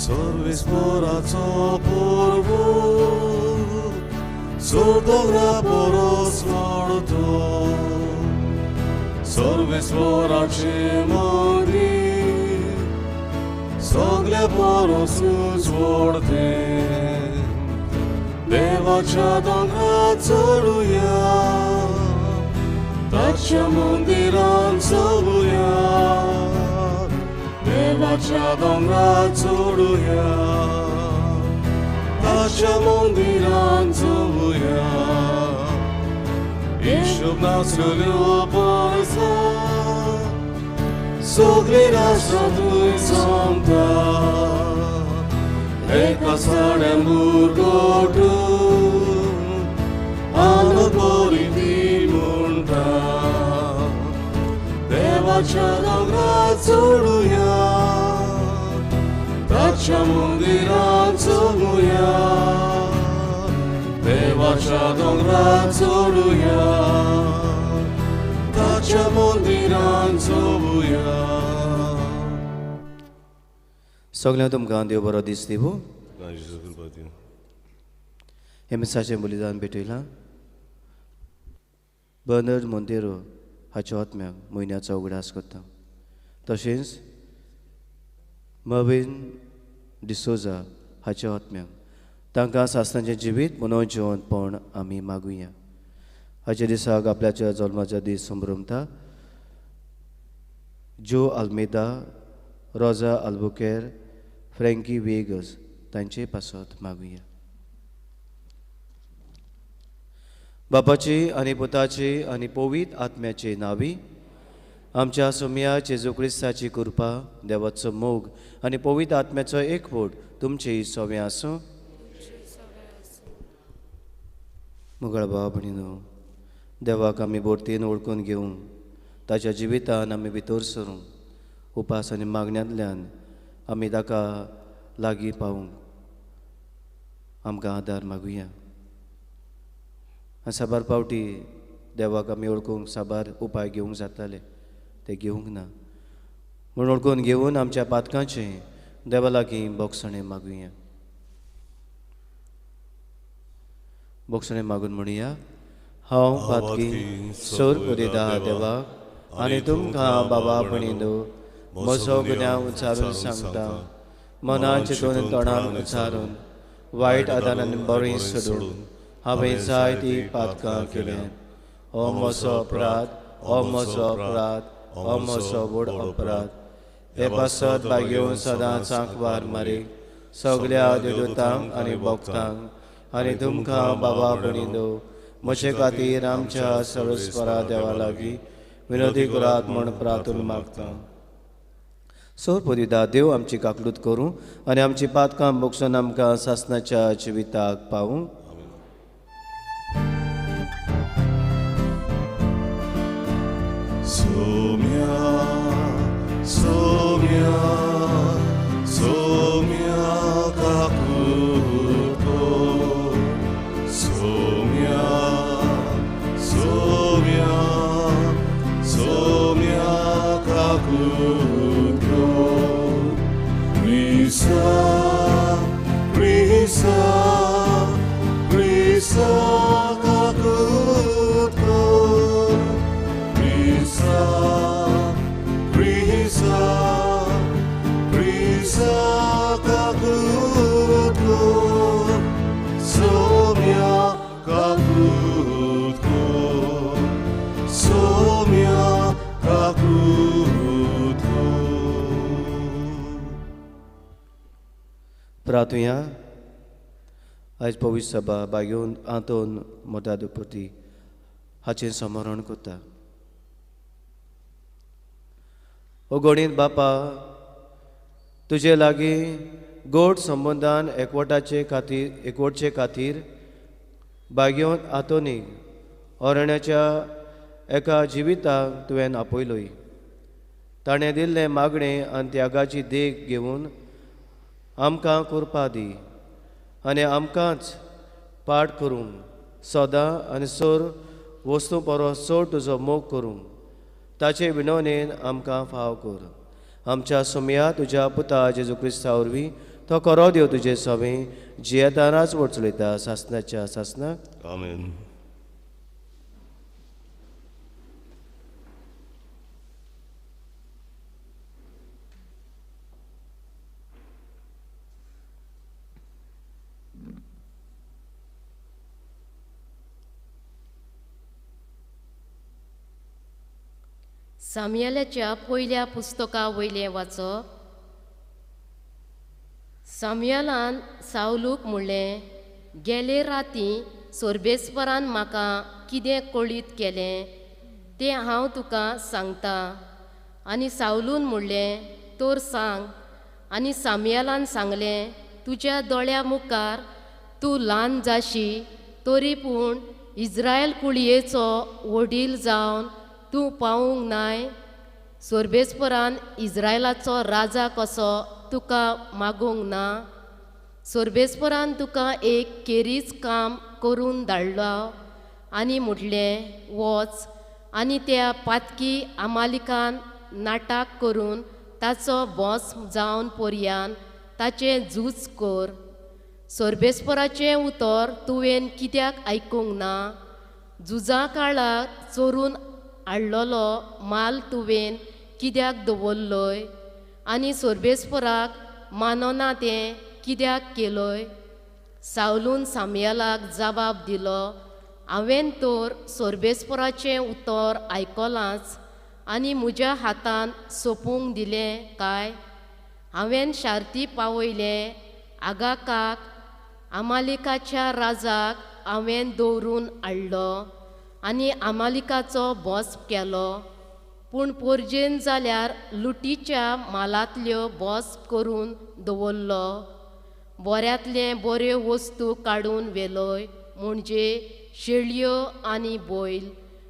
सर्वेस्पराचो पोरवो सोदोंगरा पोरोस व्हडतो सर्वेस्पराचे मंदीर सगल्या पोरोसूच व्हडतें देवाच्या दोंगरार चडुया ताच्या मंदिरान चलुया देवाच्या दोंगरार चडुया ताच्या मंदिरान चलुया हिशोब नासलेल्यो परसा सगळीं राष्ट्रां थंय जमता एका साड्यान बुरगोटून आनंद बरी ती म्हणटा देवाच्या दोंगरार चडुया ताच्या मंदिरान चलुया देवाच्या दोंगरार चडुया ताच्या मंदिरान चलुया. सगळ्यांक तुमकां देव बरो दीस दिवं. हे मिसाचें बलिदान भेटयलां बर्नर्ड मोंतेरो हाच्या आत्म्याक म्हयन्याचो उगडास करता. तशेंच मर्विन डिसोजा हाच्या आत्म्याक तांकां सासणाचें जिवीत मनोज जिवंतपण आमी मागुया. हाच्या दिसाक आपल्याच्या जल्माचो दीस संभ्रमता जो आल्मेदा, रोजा आल्बुकेर, फ्रँकी वेगस तांचे पासत मागुया. बापाची आनी पुताची आनी पवित्र आत्म्याचे नावी आमच्या सोम्या जेजू क्रिस्ताची कृपा, देवाचो मोग आनी पवित्र आत्म्याचो एकवट तुमचे सवे आसूं. मुगळ भाव भयणीनो, देवाक आमी भरतीन वळखून घेवंक ताच्या जिवितान आमी भितर सरूंक उपास आनी मागण्यांतल्यान आमी ताका लागीं पावूंक आमकां आदार मागुया. आनी साबार पावटी देवाक आमी वळखूंक साबार उपाय घेवंक जाताले, ते घेवंक ना म्हूण वळखून घेवन आमच्या पातकांचें देवा लागीं बोगसणें मागुया. बोगसणें मागून म्हणुया, हांव पातकी सोर उदयता देवाक आनी तुमकां बाबा भयणीनो म्हजो गुन्यांव उच्चारून सांगता. मनान चिंतून तोंडान उच्चारून वायट आदान आनी बरें सोडून हांवें जायतीं पातकां केल्यात. हो म्हजो अपराध, हो म्हजो अपराध, हो म्हजो व्हड अपराध. हे पासत भागेवन सदांच आंकवार मारी सगल्या देवदूतांक आनी भक्तांक आनी तुमकां बाबा भयणीनो म्हजे खातीर आमच्या सर्वेस्परा देवा लागीं विनोदी करात म्हूण प्रार्थना मागता. सोरपदिदा देव आमची काकलूत करूं आनी आमची पातकां बोगसून आमकां सासणाच्या जिविताक पावूं. सोम्या सोम्या सोम्या काकूत कर. सोम्या सोम्या सोम्या काकूत कर. क्रिस्ता क्रिस्ता क्रिस्ता काकूत कर. क्रिस्ता क्रिस्ता क्रिस्ता काकूत कर. सोम्या काकूत कर. सोम्या काकूत कर. प्रार्थुया. आयज पवित्र सभा बागेवन आंतोन मोदादुपती हाचें स्मरण करता. ओ गणीत बापा, तुजे लागीं गोड संबंदान एकवटाचे खातीर एकवटचे खातीर बागेवन आंतोनीक अरण्याच्या एका जिविताक तुवें आपयलोय. ताणें दिल्लें मागणें आनी त्यागाची देख घेवन आमकां कृपा दी आनी आमकांच पाठ करूंक सदां आनी सर वस्तू परस चड तुजो मोग करूंक ताचे विनवणेन आमकां फाव कर. आमच्या सोमया तुज्या पुता जेजू क्रिस्ता वरवीं तो खरो देव तुजे सवे जियेता राजवट चलयता सासनाच्या सासनाक. आमेन. सामुएलाच्या पयल्या पुस्तका वयलें वाचप. सामुएलान सावलूक म्हणलें, गेले राती सोर्बेस्वरान म्हाका कितें कळीत केलें तें हांव तुका सांगता. आनी सावलून म्हणलें, तर सांग. आनी सामुएलान सांगलें, तुज्या दोळ्या मुखार तूं ल्हान जाशी तरी पूण इस्रायल कुळयेचो वडील जावन तूं पावूंक नाय. सोर्बेस्वरान इस्रायलाचो राजा कसो तुका मागूंक ना. सोर्बेस्वरान तुका एक केरीच काम करून धाडलो आनी म्हटलें, वच आनी त्या पातकी आमालिकान नाटक करून ताचो बॉस जावन पर्यान ताचें झूज कर. सोर्बेस्वराचें उतर तुवें कित्याक आयकूंक ना? झुजा काळार चोरून हाडलेलो माल तुवें कित्याक दवरलोय आनी सोर्बेस्वराक मानना तें कित्याक केलोय? सावलून सामुएलाक जबाब दिलो, हांवें तर सोर्बेस्वराचें उतर आयकलांच आनी म्हज्या हातान सोंपूंक दिलें काय? हांवें शार्ती पावयलें आगाकाक आमालिकाच्या राजाक हांवें दवरून हाडलो आनी आमालिकाचो बोस केलो. पूण पोरजेन जाल्यार लुटीच्या मालांतल्यो बोस करून दवरलो. बऱ्यांतले बऱ्यो वस्तू काडून व्हेलोय, म्हणजे शेळयो आनी बैल.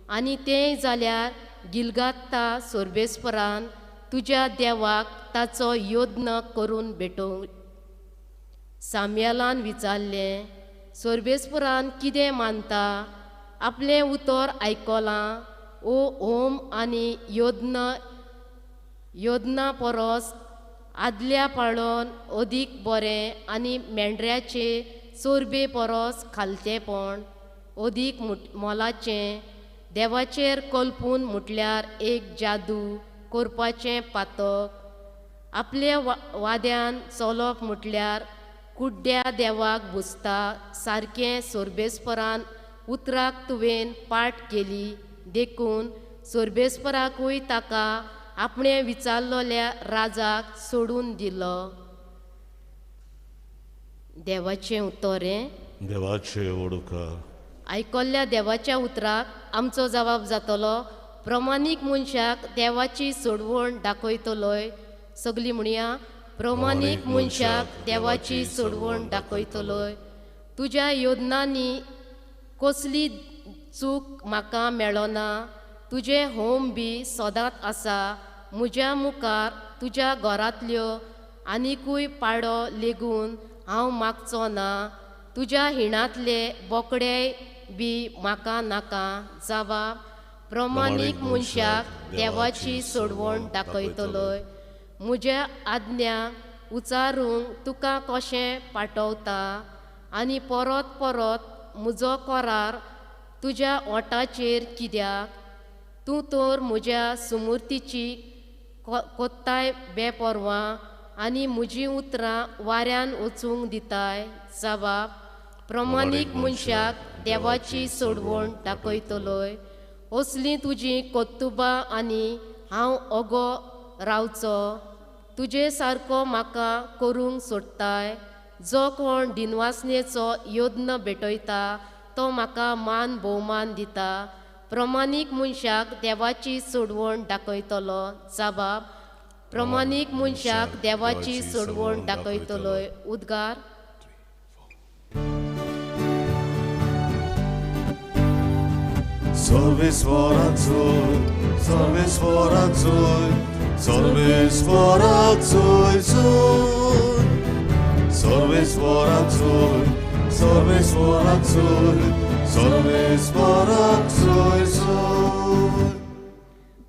आनी तें जाल्यार गिलगात्ता सोर्बेस्वरान तुज्या देवाक ताचो यत्न करून भेटोवंक. सामुएलान विचारलें, सोर्बेस्वरान कितें मानता? आपलें उतर आयकलां ओ ओम आनी योजना परस आदल्या पाळोन अदीक बरें आनी मेंढऱ्याचे चोरबे परस खालतेपण अदीक मोलाचें. देवाचेर कल्पून म्हटल्यार एक जादू करपाचें पातक. आपल्या वाद्यान चलप म्हटल्यार कुड्ड्या देवाक बुजता सारकें. सोर्बेस्वरान उतराक तुवें पाठ केली देखून सोर्बेस्वराकूय ताका आपणें विचारलेल्या राजाक सोडून दिलो. देवाचें उतर हें. देवाचें वडुका. आयकल्ल्या देवाच्या उतराक आमचो जबाब जातलो. प्रमाणीक मनशाक देवाची सोडवण दाखयतलोय. सगळीं म्हणया, प्रमाणीक मनशाक देवाची सोडवण दाखयतलोय. तुज्या योजनांनी कसली चूक म्हाका मेळना. तुजें होम बी सदांच आसा म्हज्या मुखार. तुज्या घरांतल्यो आनिकूय पाडो लेगून हांव मागचो ना. तुज्या हिणांतले बोकडेय बी म्हाका नाका. जावा प्रमाणीक मनशाक देवाची सोडवण दाखयतलोय. म्हज्या आज्ञा उचारूंक तुका कशें पाठवता आनी परत परत म्हजो करार तुज्या ओंठाचेर कित्याक? तूं तर म्हज्या सुमुर्तीची कोत्ताय बेपर्वा आनी म्हजीं उतरां वाऱ्यान वचूंक दिताय. जबाब प्रमाणीक मनशाक देवाची सोडवण दाखयतलोय. असलीं तुजीं कर्तुबां आनी हांव ओगो रावचो. तुजे सारको म्हाका करूंक सोदताय. जो कोण दिनवासनेचो यत्न भेटयता तो म्हाका मान भोवमान दिता. प्रमाणीक मनशाक देवाची सोडवण दाखयतलो. जबाब प्रमाणीक मनशाक देवाची सोडवण दाखयतलोय. उद्गार. सर्वेस्वराचोय सर्वेस्वराचोय सर्वेस्वराचोय जोय सर्वेस्वराचोय सर्वेस्वराचोय सर्वेस्वराचोय जोय.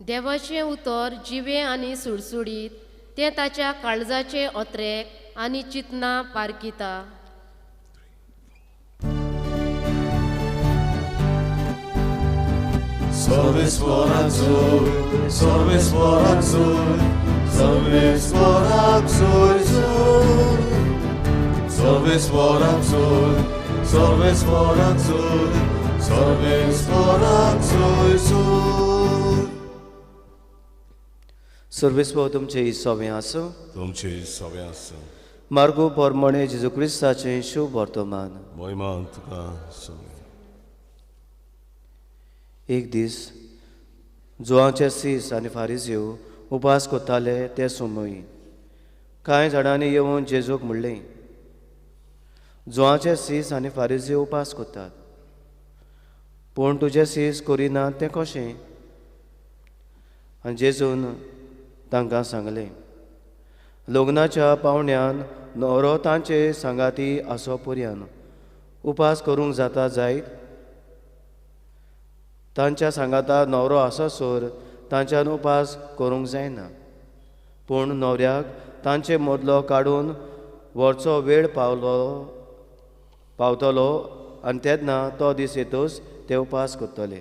देवाचें उतर जिवें आनी सुडसुडीत, तें ताच्या काळजाचे ओत्रेक आनी चिंतनां पारखिता. सर्वेस्वराक सर्वेस्वराक सर्वेस्वराक सर्वेस्वराक सर्वेस्वराक सर्वेस्वराक. सर्वेस्वर तुमचे सवें आसूं. तुमचे सवें आसूं. मार्गो परमणे जेजू क्रिस्ताचें शुभ वर्तमान. महिमा तुका सवें. एक दीस जुवांचे सीस आनी फारिजीव उपास करताले ते सुमयी कांय जाणांनी येवन जेजूक म्हणलें, जुवांचे सीस आनी फारिजीव उपास करतात, पूण तुजे सीस करिनात तें कशें? आनी जेजून तांकां सांगलें, लग्नाच्या पावण्यान न्हवरो तांचे सांगाती आसो पर्यान उपास करूंक जाता जायत? तांच्या सांगाता न्हवरो आसोसर तांच्यान उपास करूंक जायना, पूण न्हवऱ्याक तांचे मदलो काडून व्हरचो वेळ पावतलो आनी तेन्ना तो दीस येतच ते उपास करतले.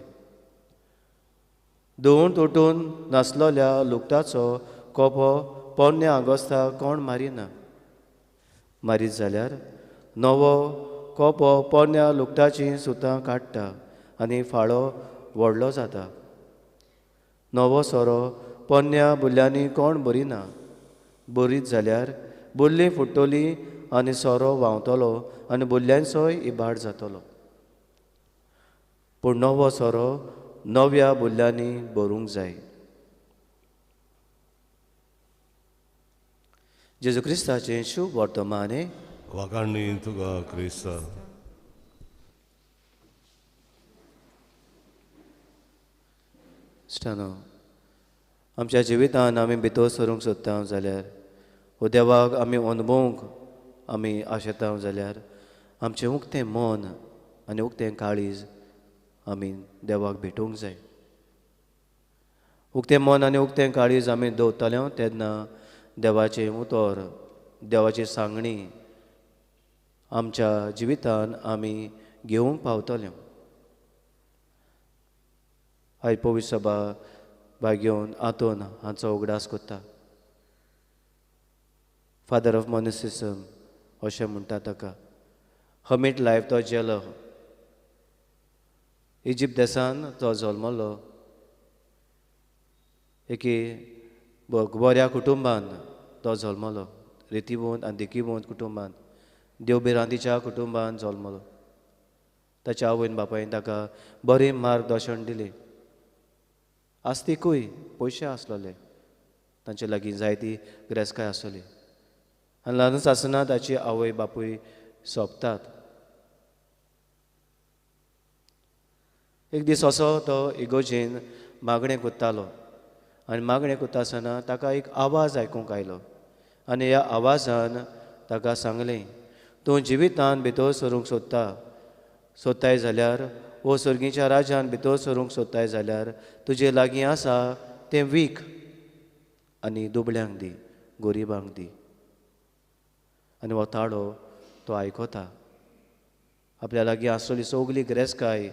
धुवून तुटून नासलेल्या लुगटाचो कोपो पोन्न्या आगोस्ताक कोण मारिना, मारीत जाल्यार नवो कोपो पोन्न्या लुगटाचीं सुतां काडटा आनी फाळो व्हडलो जाता. नवो सोरो पोन्न्या बुल्ल्यांनी कोण भरिना, भरीत जाल्यार बुल्ली फुट्टली आनी सोरो व्हांवतलो आनी बुल्ल्यांचोय इबाड जातलो. पूण नवो सोरो नव्या बुल्ल्यांनी भरूंक जाय. जेजू क्रिस्ताचें शुभ वर्तमान. वाखाणणी तुका क्रिस्ता. इश्टानो, आमच्या जिवितान आमी भितर सरूंक सोदता जाल्यार वो देवाक आमी अनुभवूंक आमी आशेता जाल्यार आमचें उक्तें मन आनी उक्तें काळीज आमी देवाक भेटूंक जाय. उक्तें मन आनी उक्तें काळीज आमी दवरतले तेन्ना देवाचें उतर, देवाची सांगणी आमच्या जिवितान आमी घेवंक पावतले. आयज पवित्र सभा भाग्योन आंतोन हांचो उगडास करता. फादर ऑफ मोनिसिसम अशें म्हणटा ताका. हमीट लायफ तो जेलो. इजिप्त देसान तो जल्मलो. एके बऱ्या कुटुंबान तो जल्मलो, रितीवंत आनी देखीवंत कुटुंबान, देवभिरांतीच्या कुटुंबान जल्मलो. ताच्या आवयन बापायन ताका बरें मार्गदर्शन दिलें. आस्तिकूय पयशे आसलोले, तांचे लागीं जायती ग्रेसकाय आसली. आनी ल्हानच आसतना ताची आवय बापूय सोंपतात. एक दीस असो तो इगोजेन मागणें करतालो आनी मागणें करता आसतना ताका एक आवाज आयकूंक आयलो आनी ह्या आवाजान ताका सांगलें, तूं जिवितान भितर सरूंक सोदताय जाल्यार वो सर्गीच्या राज्यान भितर सरूंक सोदताय जाल्यार तुजे लागीं आसा तें वीक आनी दुबळ्यांक दी, गरिबांक दी. आनी हो ताळो तो आयकता. आपल्या लागीं आसलेली सगली ग्रेसकाय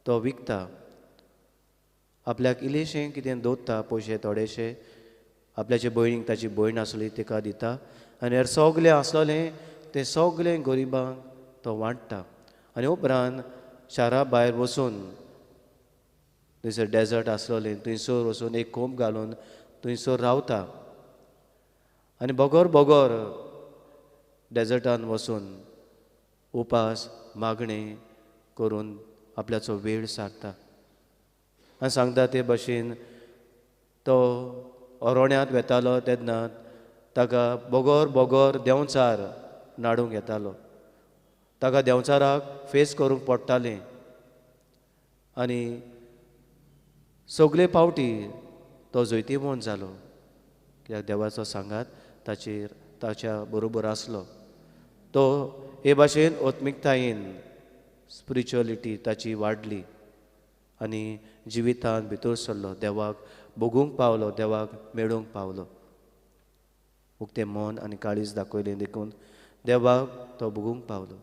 तो विकता, आपल्याक इल्लेशें कितें दवरता, पयशे थोडेशे आपल्याचे भयणीक, ताची भयण आसली तिका दिता आनी हेर सगलें आसलेलें तें सगलें गरिबांक तो वांट्टा. आनी उपरांत शारा भायर वचून थंयसर डेजर्ट आसलेलें थंयसर वचून एक खोंप घालून थंयसर रावता आनी बगर बगर डेजर्टान वचून उपास मागणें करून आपल्याचो वेळ सारता. आनी सांगता ते भशेन तो अरण्यांत वेतालो तेन्ना ताका बगर बगर देंवचार नाडूंक येतालो. ताका देंवचाराक फेस करूंक पडटालें आनी सगळे पावटी तो जैतिवंत जालो, कित्याक देवाचो सांगात ताचेर ताच्या बरोबर आसलो. तो हे भाशेन आत्मिकतायेन स्पिरिच्युअलिटी ताची वाडली आनी जिवितान भितर सरलो, देवाक भोगूंक पावलो, देवाक मेळूंक पावलो. उक्तें मन आनी काळीज दाखयलें देखून देवाक तो भोगूंक पावलो.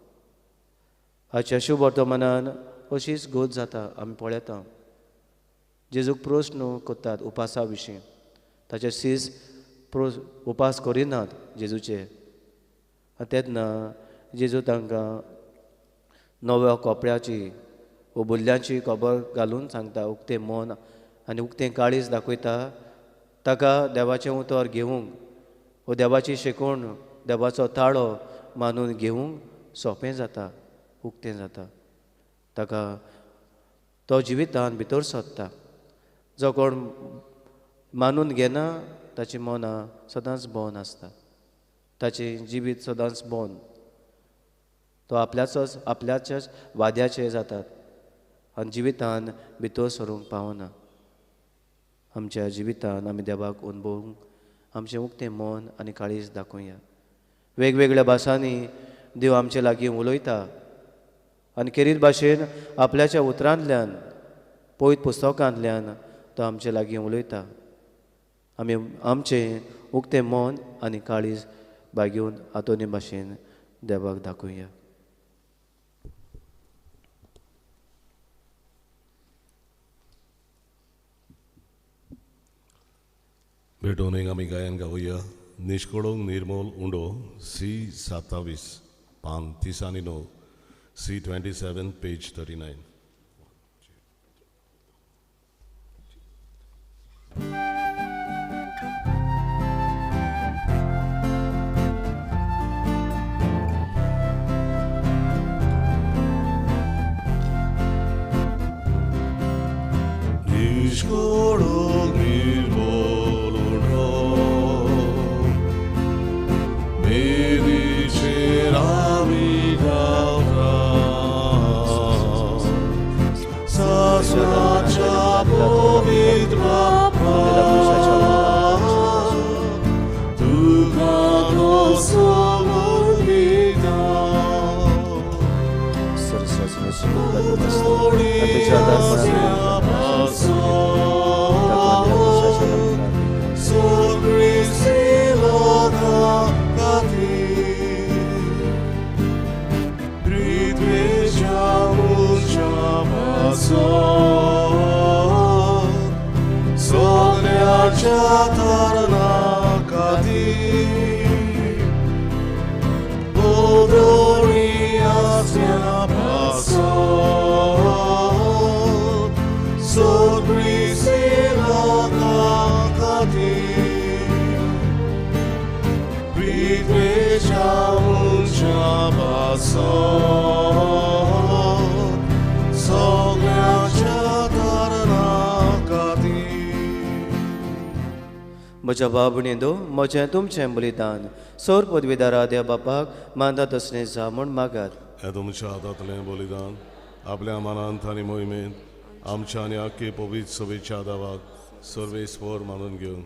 आजच्या शुभ वर्तमानान अशीच गत जाता. आमी पळयता जेजूक प्रस्न करतात उपासा विशीं. ताचे शीस उपास करिनात जेजूचे. तेन्ना जेजू तांकां नव्या कपड्याची उबुल्ल्यांची खबर घालून सांगता. उक्तें मन आनी उक्तें काळीज दाखयता ताका देवाचें उतर घेवंक वो देवाची शिकवण देवाचो ताळो मानून घेवंक सोंपें जाता, उक्तें जाता. ताका तो जिवितान भितर सरता. जो कोण मानून घेना ताची मनां सदांच बंद आसता, ताचें जिवीत सदांच बंद. तो आपल्याचोच आपल्याच्याच वाद्याचे जातात आनी जिवितान भितर सरूंक पावना. आमच्या जिवितान आमी देवाक अनुभवूंक आमचें उक्तें मन आनी काळीज दाखोवया. वेगवेगळ्या भासांनी देव आमचे लागीं उलयता आनी खेरीत भाशेन आपल्याच्या उतरांतल्यान पवित्र पुस्तकांतल्यान तो आमचे लागीं उलयता. आमी आमचें उक्तें मन आनी काळीज बागेवन आतोनी भाशेन देवाक दाखोवया. भेटोवन आमी गायन गावया. निष्कळंक निर्मोल उंडो सी 27 पान 39, सी 27 पेज 39. निष्कळंक निर्मोल उंडो मेरीचेर आमी गावता सासणाच्या पवित्र बापा तुका समर्पिता. म्हज्या बाबणींदो म्हजें तुमचें बलिदान सोर पदवीदारा देव बापाक मानता तसलें जा म्हूण मागात. हें तुमच्या हातांतलें बलिदान आपल्या मनांत आनी मोहिमेंत आमच्या आनी आख्खे पवित्र सभेच्या दावाक सर्वेस्पर मानून घेवन.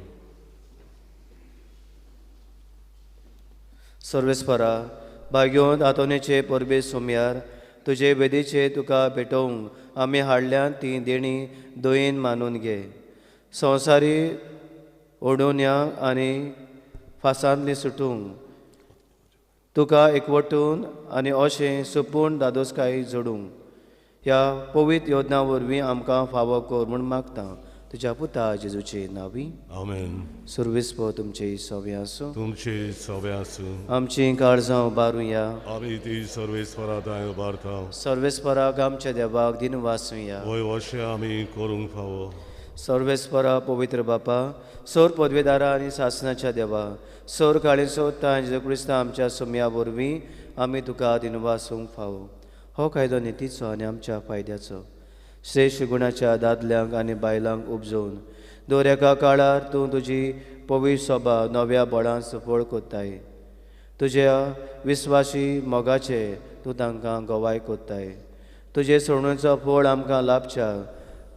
सर्वेस्परा भाग्योन आतोनेचे परबे सोमयार तुजे वेदीचे तुका भेटोवंक आमी हाडल्यान ती देणी दयेन मानून घे. संवसारी ओडोन्या आनी फासांतली सुटूंक तुका एकवटून आनी अशें सुपूर्ण दादोसकाय जोडूंक ह्या पवित्र योजना वरवीं आमकां फावो कर म्हूण मागता तुज्या पुता जेजूचे नांवी. आमेन. सुर्वेस्पर तुमचे सवे आसूं. तुमचे सवे आसूं. आमची काळजां उबारुया. आमी ती सर्वेस्परा दाय उबारता. सर्वेस्पराक आमच्या देवाक दिनवासुया. वय अशें आमी करूंक फावो. सर्वेस्परा पवित्र बापा सोर पदवेदारा आनी सासनाच्या देवा सोर काळी सोदता जेजू क्रिस्ता आमच्या सोम्या वरवीं आमी तुका दिनवासूंक फावो. हो कायदो नितीचो आनी आमच्या फायद्याचो श्रेश्ठ गुणाच्या दादल्यांक आनी बायलांक उपजोवन दर एका काळार तूं तुजी पवित्र सभा नव्या बळान सफळ कोत्ताय. तुज्या विस्वासी मोगाचे तूं तांकां गवाय कोत्ताय. तुजे सोडणेचो फळ आमकां लाभच्या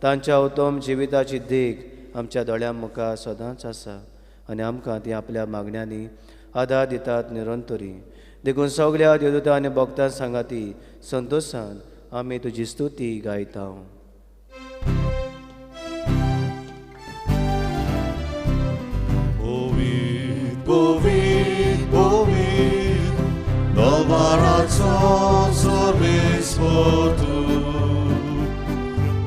तांच्या उत्तम जिविताची देख आमच्या दोळ्यां मुखार सदांच आसा आनी आमकां ती आपल्या मागण्यांनी आदार दितात निरंतरी. देखून सगल्या देवदूतां आनी भक्तां सांगाती संतोशान आमी तुजी स्तुती गायता. पवित्र कलवाराचो सर्वेस्पर तूं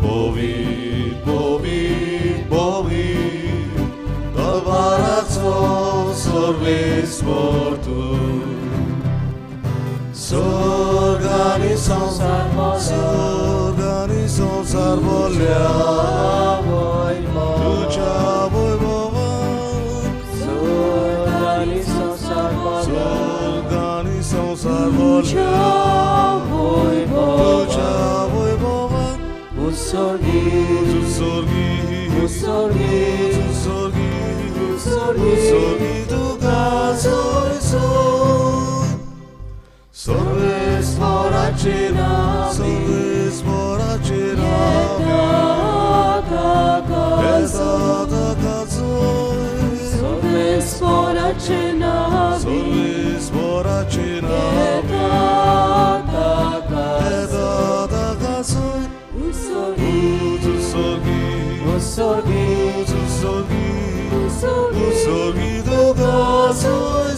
पवित्र पवित्र पवित्र कलवाराचो सर्वेस्पर तूं स्वर्ग आनी संवसार बोल्या तुज्या वैभवान स्वर्ग आनी संवसार बोल्या तुज्या वैभवान उत्सर्गी उत्सर्गी उत्सर्गी उत्सर्गी उत्सर्गी उत्सर्गी तुका सोय सर्वेस्पराचे नांव सर्वेस्पराचे नांव सर्वेस्पराचे नांव सर्वेस्पराचे नांव उत्सर्गी उत्सर्गी उत्सर्गी उत्सर्गी उत्सर्गी तुका सोय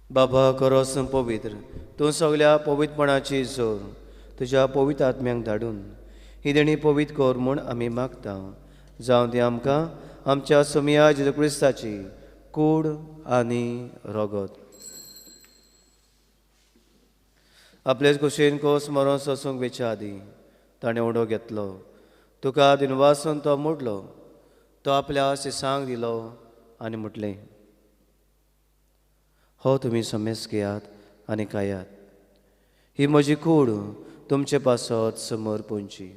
बाबा करोस पवित्र तूं सगल्या पवित्रपणाची जोर तुज्या पवित्र आत्म्यांक धाडून ही देणी पवित्र कर म्हूण आमी मागता. जावं ती आमकां आमच्या सोमिया जेजू क्रिस्ताची कूड आनी रगत. आपलेच कुशीन कोस मरोन सोसूंक वेच्या आदीं ताणें उडो घेतलो, तुका दिनवासून तो मोडलो, तो आपल्या शिसांक दिलो आनी म्हटलें, हो तुमी समेस घेयात आनी खायात, ही म्हजी कूड तुमचे पासत समोर पोंची.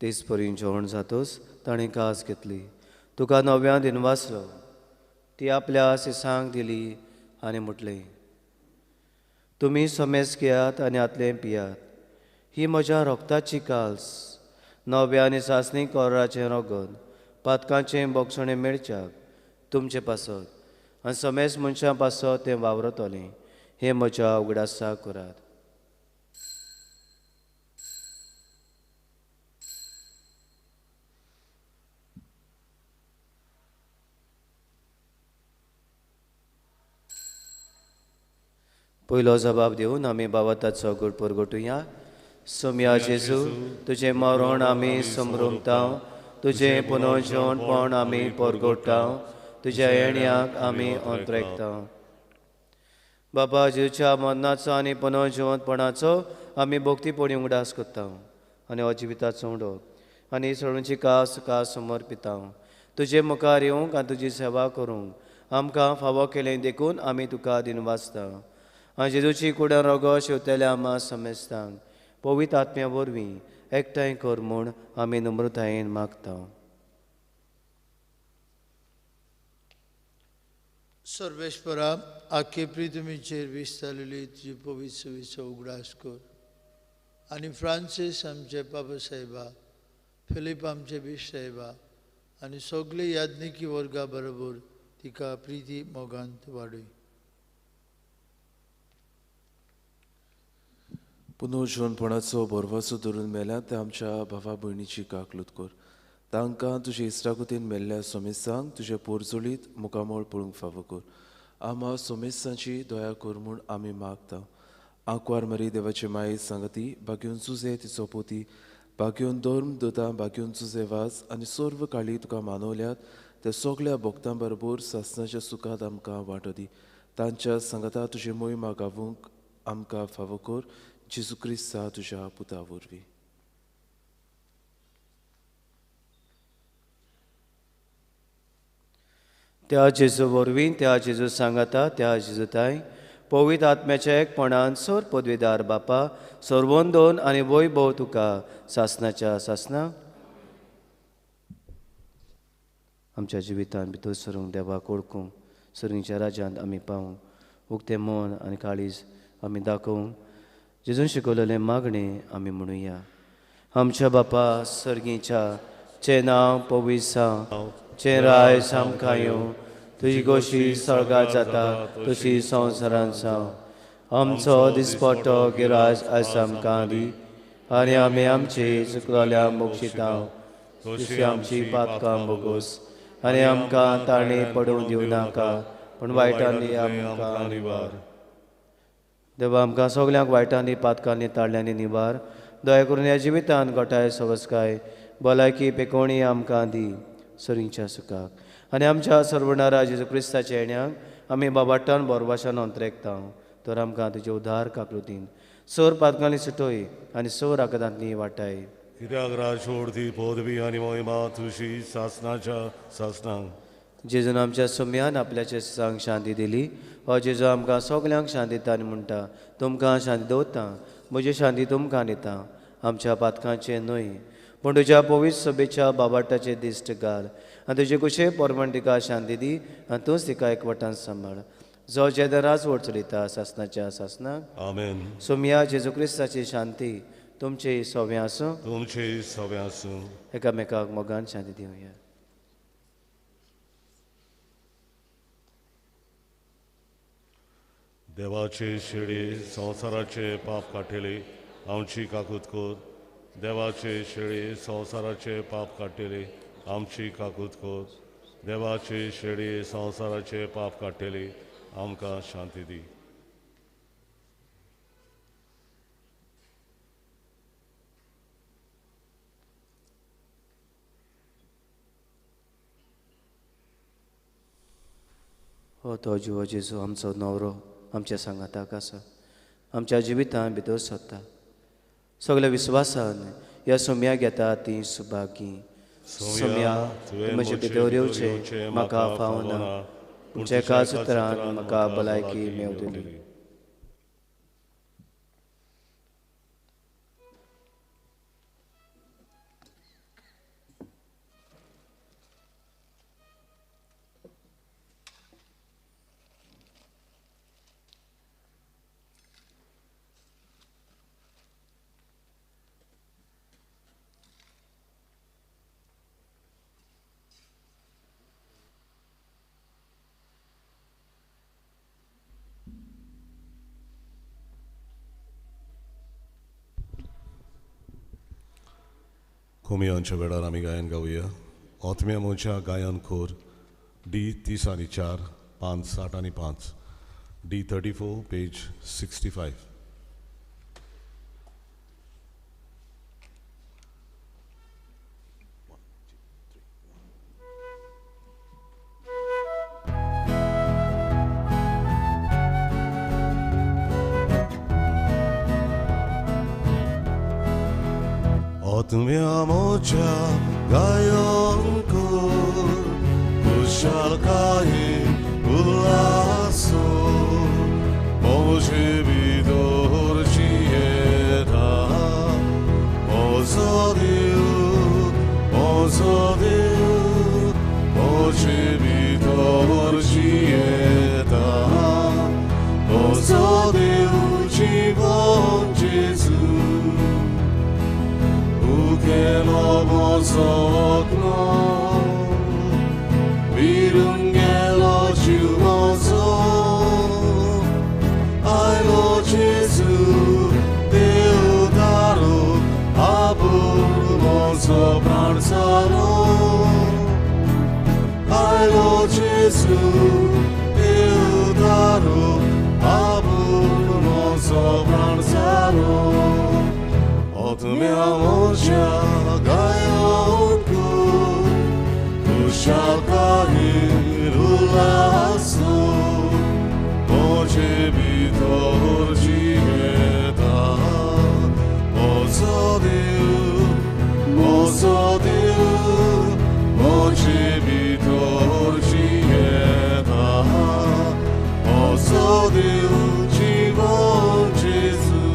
तेच परी जेवण जातोच ताणें कास घेतली, तुका नव्यान दिनवासलो, ती आपल्या शिसांक दिली आनी म्हटलें, तुमी समेस घेयात आनी आतलें पियात, ही म्हज्या रोगताची काल्स, नव्या आनी सासणी कोराचें रगत, पातकांचें बोगसणें मेळच्याक तुमचे पासत आनी समेस मनशां पासत तें वावरतलें, हें म्हज्या उगडासाक करात. पयलो जबाब दिवन आमी बाबा ताचो गुड परगटुया. सोमया जेजू, तुजें मरण आमी समरुमता, तुजें पुनर्जीवनपण आमी परगोटा, तुज्या येण्याक आमी अंतरेकता. बाबा जेजूच्या मरणाचो आनी पुनर्जीवनपणाचो आमी भक्तीपणी उगडास करता आनी हो जिविताचो उडो आनी सगळ्यांची कास तुका समर्पिता. तुजे मुखार येवंक आनी तुजी सेवा करूंक आमकां फावो केलें देखून आमी तुका दिनवासता. आनी जेजूची कुडां रोगो शेवतेल्या आमा समेस्तांक पवित्र आत्म्या वरवीं एकठांय कर म्हूण आमी नम्रतायेन मागता. सर्वेश्वरा, आखे प्रितमीचेर विस्तारलेली तुजी पवित्र सवीचो उगडास कर आनी फ्रांसीस आमचे बाबा साहेबा, फिलीप आमचे बीश साहेबा आनी सगळे याज्ञिकी वर्गा बरोबर तिका प्रिती मोगांत वाडय. पुनर्जीवनपणाचो भरवसो धरून मेल्या त्या आमच्या भावा भयणीची काकलूत कर. तांकां तुजे इश्टागतीन मेल्ल्या सोमेसांक तुजे पोरजोळीत मुखामळ पळोवंक फावो कर. आमा सोमेसांची दया कर म्हूण आमी मागता. आंकवार मरी देवाचे माये सांगती, बागेवन सुजे तिचो पोती, बागेवन धर्म दोता, बागेवन सुजे वाज आनी सर्व काळी तुका मानवल्यात त्या सगळ्या भक्तां बरोबर सासणाच्या सुखांत आमकां वांटो दी. तांच्या सांगता तुजे मोहिमा गावूंक आमकां फावो कर. जेजू क्रिस्ता तुज्या पुता वरवीं. त्या जेजू वरवीं, त्या जेजू सांगाता, त्या जेजूताय पवित्र आत्म्याच्या एकपणान सोर पदवीदार बापा सर्वोंदोन आनी वैभव तुका सासनाच्या सासना. आमच्या जिवितांत भितर सरूंक देवाक ओळखूंक सर्गीच्या राज्यांत आमी पावूंक उक्तें मन आनी काळीज आमी दाखोवंक जेजून शिकवलेलें मागणें आमी म्हणुया. आमच्या बापा सर्गीच्या, चें नांव पवित्र जावं, चें राय आमकां येवं, तुजी गोशी स्वर्गात जाता तशी संवसारांत जावं. आमचो दिसपट्टो गिराज आयज आमकां दी आनी आमी आमची चुकलोल्या मोक्षिता तशी आमची पातकां बोगोस आनी आमकां ताणें पडून दिवं नाका पूण वायटांनी आमकां निवार. देवा आमकां सगल्यांक वायटांनी पातकांनी ताळ्यांनी निवार. दया करून ह्या जिवितान गोठाय सवसकाय भलायकी पेकोणी आमकां दी सरींच्या सुखाक आनी आमच्या सर्वणारा जेजू क्रिस्ताच्या येण्याक आमी बाबाटान बोरवाशान अंतरेकता तर आमकां तुजे उदार काकृतीन सोर पातकांनी सुटोय आनी सोर आकदांतली वाटाय. कित्याक राजवडती पदवी आनी मोहिमा तुजी सासनाच्या सासनाक. जेजून आमच्या सुम्यान आपल्याचे सांग शांती दिली. हो जेजू आमकां सगल्यांक शांती दिता आनी म्हणटा तुमकां शांती दवरता म्हजी शांती तुमकां दिता. आमच्या पातकांचें न्हय पूण तुज्या पवित्र सभेच्या बाबाटाचे दिश्ट घाल आनी तुजे कुशे परमण तिका शांती दी आनी तूंच तिका एकवटान सांबाळ जो जेदराज राजवट चलयता सासनाच्या सासनाक. आमेन. सोमया जेजू क्रिस्ताची शांती तुमचे सव्या आसूं. तुमचे सव्या आसूं. एकामेकाक मोगान शांती दिवया. देवाचे शेळी संवसाराचे पाप काडटले आमची काकूत कर. देवाचे शेळी संवसाराचे पाप काडटले आमची काकूत कर. देवाचे शेळी संवसाराचे पाप काडटले आमकां शांती दी. हो तो जिवो जेजू आमचो न्हवरो आमच्या सांगाताक आसा आमच्या जिवितान भितर सरता. सगल्या विस्वासान ह्या सोम्या घेता ती सुभागी. सोम्या म्हजे भितर येवचें म्हाका फावना पूण एकाच उतरान म्हाका भलायकी मेवतली. कोमियांच्या वेळार आमी गायन गावया. आत्म्या मोच्या गायन खोर डी 30 आनी 4 5 60 आनी 5 डी 34 पेज 65. आत्म्या मोच्या गायन कर खुशालकाये उल्हासो म्हजे भितर जियेता म्हजो देव म्हजो देव म्हजे भितर जियेता म्हजो देव जिवन जेजू. Ukelo mozokno, virungelo jumozo, ailo Jesu, Deudaro, abur mozo pranzaro, ailo Jesu, Deudaro, abur mozo pranzaro. आत्म्या मोच्या गायन कर खुशालकायेन उल्हासो म्हजे भितर जियेता म्हजो देव म्हजो देव म्हजे भितर जियेता म्हजो देव जिवन जेजू.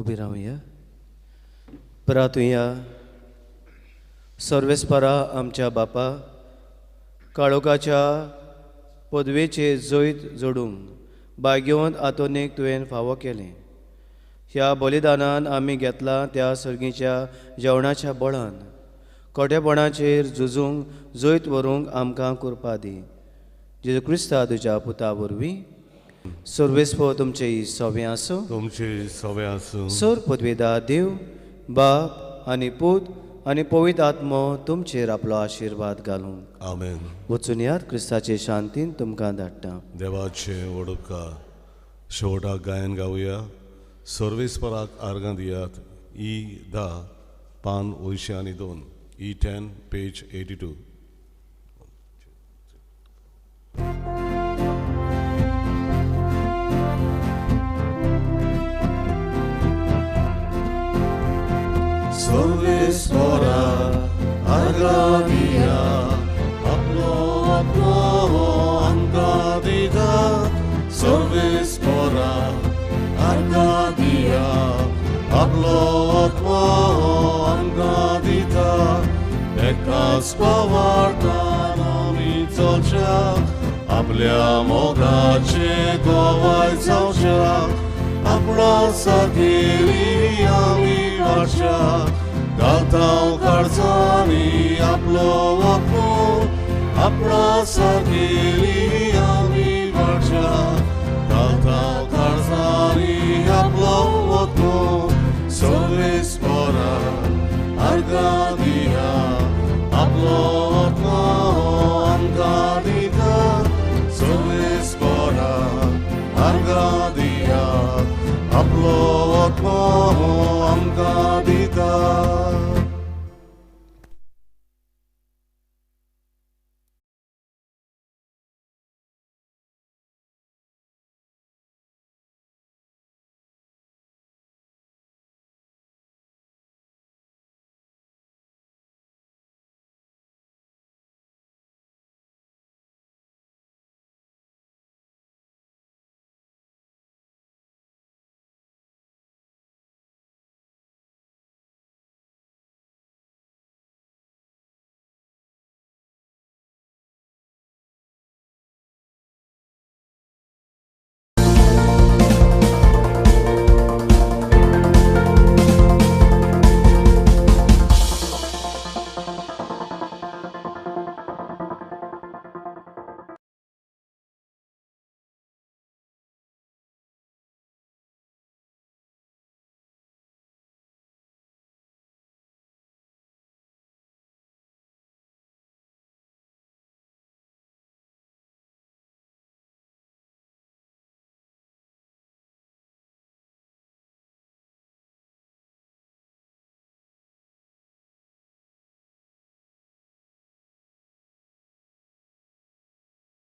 उबी रावया. प्रातुया सर्वेस्परा आमच्या बापा काळोखाच्या पदवेचे जैत जोडूंक भाग्यवंत आतोनीक तुवें फावो केलें. ह्या बलिदानान आमी घेतलां त्या सर्गीच्या जेवणाच्या बळान कोटेपणाचेर झुजूंक जैत व्हरूंक आमकां कृपा दी. जेजू क्रिस्ता तुज्या पुता वरवीं. सर्वेस्पर तुमचे सवें आसूं. तुमचे सवें आसूं. सर पदवेदा देव बाप आनी पूत आनी पवित्र आत्मो तुमचेर आपलो आशिर्वाद घालूं. आमेन. वचून यात क्रिस्ताचे शांतीन तुमकां धाडटा. देवाचे वडपकार शेवटाक गायन गावया. सर्वेस्पराक आर्गां दियात. ई 10 पान 82, ई 10 पेज 82. सर्वेस्परा आर्गां दिया आपलो आपलो आमकां दिता. सर्वेस्परा आर्गां दिया आपलो आत्मो आमकां दिता. एकाच पवार्तान आमी चलच्या आपल्या मोगाचे गवाय जावच्या. आपणा सागेली आमी वाडच्या घालता काळजांनी आपलो आत्मो. आपणा सागेली आमी वाडच्या घालता काळजांनी आपलो आत्मो. सर्वेस्परा आर्गां दिया आपलो आत्मो आमकां दिता. सर्वेस्परा आर्गां दिया आपलो आत्मो